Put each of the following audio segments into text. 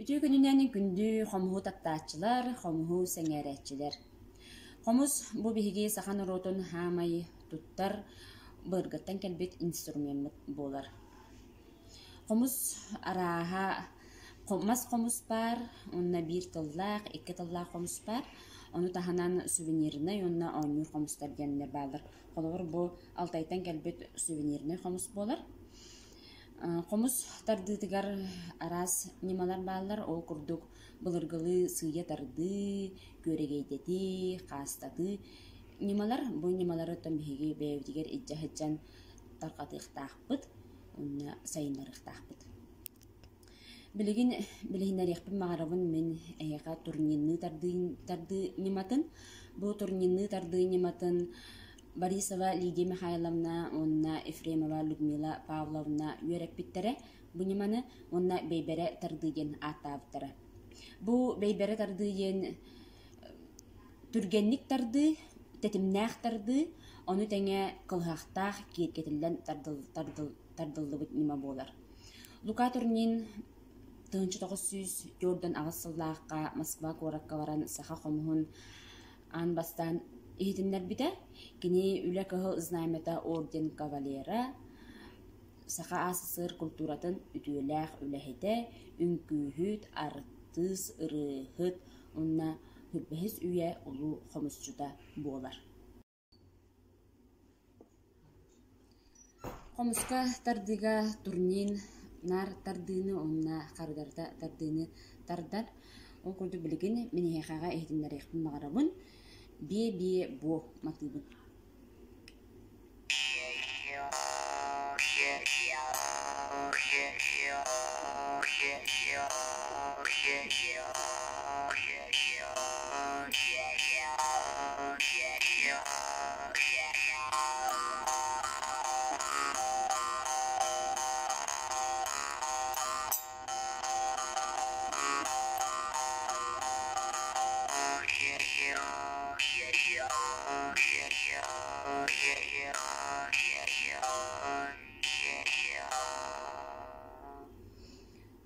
Үтүө күнүнэн күндү хомуһу таптааччылар, хомуһу сэҥээрээччилэр. Хомус бу биһиги саха норуотун хаамай туттар былыргыттан кэлбит инструмеммыт буолар. Хомус арааһа мас хомус баар уонна биир тыллаах, икки тыллаах хомус баар. Ону таһынан сувенирнай уонна оонньуур хомустар диэннэр бааллар. Холобур, бу Алтайтан кэлбит сувенирнай хомус буолар. Хомус тардыытыгар араас ньымалар бааллар. Ол курдук былыргылыы сыыйа тардыы, күөрэгэйдэтии, хаастатыы ньымалар. Бу ньымалары оттон биһиги бэйэбитигэр илдьэ сылдьан тарҕатыахтаахпыт уонна сайыннарыахтаахпыт. Билигин билиһиннэриэхпин баҕарабын мин эһиэхэ турнирныы тардыы ньыматын. Бу турнирныы тардыы ньыматын Борисова Лидия Михайловна уонна Ефремова Людмила Павловна үөрэппиттэрэ бу ньыманы уонна бэйбэрэ тардыы диэн ааттаабыттара. Бу бэйбэрэ тардыы диэн түргэнник тардыы, тэтимнээх тардыы, ону тэҥэ кылыһахтаах киэргэтиллэн тардыллыбыт ньыма буолар. Лука Турнин 1948 сыллаахха Москва куоракка баран саха хомуһун аан бастаан иһитиннэрбитэ. Кини Үлэ Кыһыл Знамята орден кавалера, Саха АССР культуратын үтүөлээх үлэһитэ, үҥкүүһүт, артыыс, ырыаһыт уонна Бэһис үйэ улуу хомусчута буолар. Хомуска тардыыга турнин наар тардыыны уонна хардарыта тардыыны тардар. Ол курдук билигин мин эһиэхэҕэ иһитиннэриэхпин баҕарабын. Биэ-биэ буо матыыбын.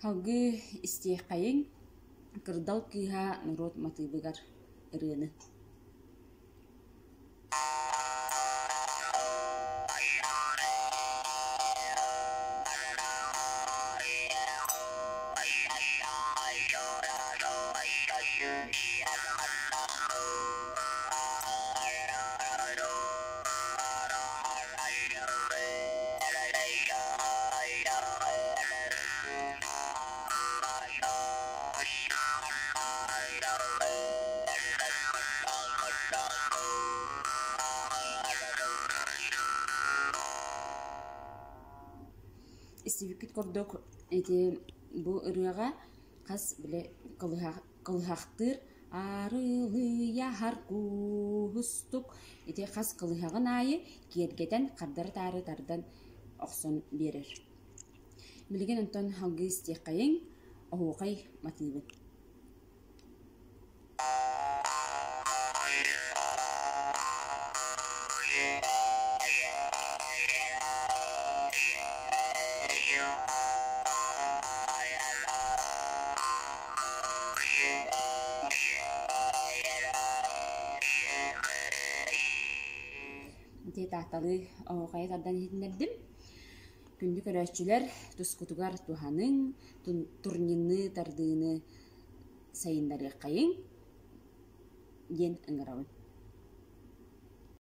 Салгыы истиэххэйиҥ Кырдал кыыһа норуот матыыбыгар ырыаны. Истибиккит курдук ити бу ырыаҕа хас били кылыһахтыыр арылыйаһар куустук ити хас кылыһаҕын аайы киэргэтэн хардары-таары тардан охсон биэрэр. Билигин онтон салгыы истиэххэйиҥ, оһуохай матыыбын. Ити таатталыы оһуохайы тардан иһитиннэрдим. Күндү көрөөччүлэр, тускутугар туһаныҥ, турнирныы тардыыны сайыннарыаххайыҥ диэн ыҥырабын.